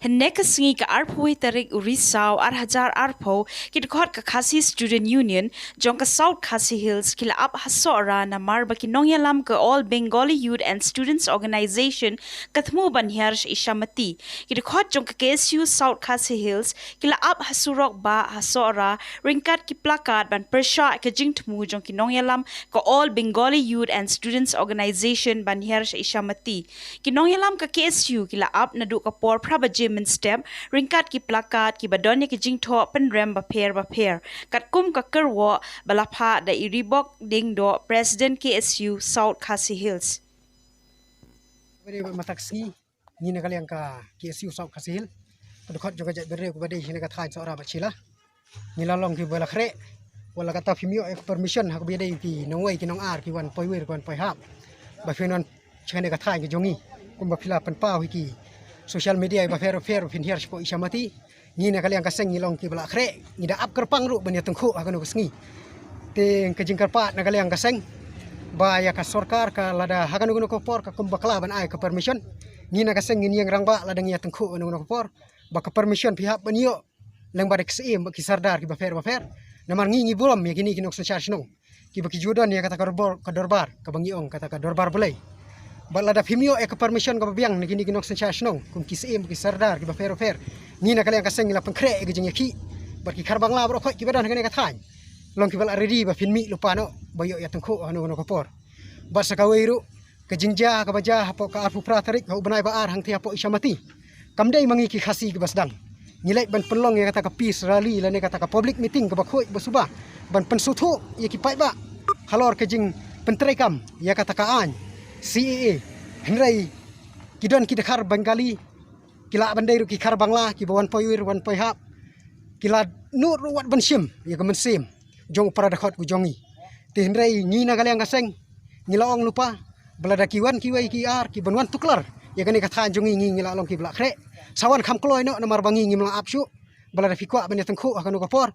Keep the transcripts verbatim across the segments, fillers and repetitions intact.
Hynne ka sngi ka arphew tarik u Risaw ar hajar arphew, ki dkhot ka Khasi Student Union jong ka South Khasi Hills ki la ap ha Sohra namar ba ki nongïalam ka All Bengali Youth and Students Organization ka thmu ban hiar sha Ishamati. Ki dkhot jong ka K S U South Khasi Hills ki la ap ha surok bah ha Sohra ryngkat ki placard ban pyrshah ka jingthmu jong ki nongïalam ka All Bengali Youth and Students Organization ban hiar sha Ishamati. Ki nongïalam ka K S U ki la ap naduh ka por phra baje mynstep ryngkat ki placard kiba don ïa ki jingthoh pynrem bapher bapher. Katkum ka kyrwoh ba la phah da i Ribok Diengdoh, President K S U South Khasi Hills. Bad mynta ka sngi, ngi na ka liang ka K S U South Khasi Hills, ka dkhot jong ka jaitbynriew kaba dei ha kane ka thaiñ Sohra bad Shilla, ngi la long kiba la khreh. Wat la katta phim ïoh ïa ka permission ha kaba ïadei ki nongwei ki nongar ki wan poi wir ki wan poi hap ba phin wan sha kane ka thaiñ ka jong ngi, kumba phi la pynpaw ha ki social media bapher bapher ba phin hiar shapoh Ishamati. Ngi na ka liang ka seng ngi long kiba la khreh, ngi da ap kyrpang ruh ban ïatyngkhuh ha kano ka sngi. Te ka jingkyrpad na ka liang ka seng ba ïa ka sorkar ka lada ha kano kano ka por ka kum bakla ban ai ka permission, ngi na ka seng ngin ïeng rangbah lada ngi ïatyngkhuh ha kano kano ka por ba ka permission phi hap ban ïoh lyngba da ki syiem bad ki sordar kiba pher bapher. Namar ngi ngi burom ïa kine ki nongsynshar shnong kiba ki ju don ïa kata ka dorbar, ka dorbar kaba ngi ong kata ka dorbar Blei. Bad lada phim ïoh ïa ka permission kaba biang na kine ki nongsynshar shnong kum ki syiem bad ki sordar kiba pher bapher, ngi na ka liang ka seng ngi la pynkhreh ïa ka jingïakhih bad ki khar Bangla baroh khoit kiba don ha kane ka thaiñ. Long kiba la ready ba phin mih lypa noh ba ïoh ïatyngkhuh ha kano kano ka por. Bad sa kawei ruh, ka jingjia kaba jia hapoh ka arphew phra tarik ha u bnai ba ar hangtei hapoh Ishamati, kam dei ma ngi ki Khasi kiba sdang. Ngi leit ban pynlong ïa kata ka peace rally lane kata ka public meeting kaba khuid ba suba ban pynsngewthuh ïa ki paidbah halor ka jingpyntreikam ïa kata ka aiñ C A A. Hynrei ki don ki dkhar Bengali, ki lah ban dei ruh ki khar Bangla kiba wan poi wir wan poi hap, ki la nud ruh wat ban shim ïa ka mynsiem jong u para dkhot ka jong ngi. Te hynrei ngi na ka liang ka seng ngi la ong lypa ba lada ki wan kiwei ki ar kiban wan tuklar ïa kane ka thaiñ jong ngi, ngi ngi la long kiba la khreh. Sa wan kham kloi noh namar ba ngi ngim lah ap shuh. Ba lada phi kwah ban ïatyngkhuh ha kano ka por,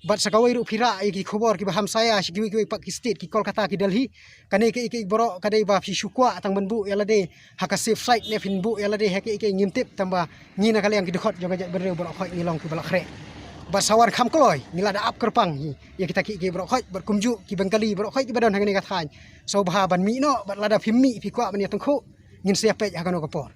bad sa kawei ruh phi rah ïa ki khubor kiba hamsaïa sha kiwei kiwei pat ki state, ki Kolkata, ki Delhi. Kane kaei kaei baroh ka dei ba phi shu kwah tang ban buh ïa lade ha ka safe side ne phin buh ïa lade ha kaei kaei, ngim tip, tangba ngi na ka liang ki dkhot jong ka jaitbynriew baroh khoit ngi long kiba la khreh. Bad sa wan kham kloi ngi la da ap kyrpang hi ïa kita kiei kiei baroh khoit bad kumjuh ki Bengali baroh khoit kiba don ha kane ka thaiñ. Sngewbha ban mih noh bad lada phim mih phi kwah ban ïatyngkhuh, ngin sa ïapeit ha kano ka por.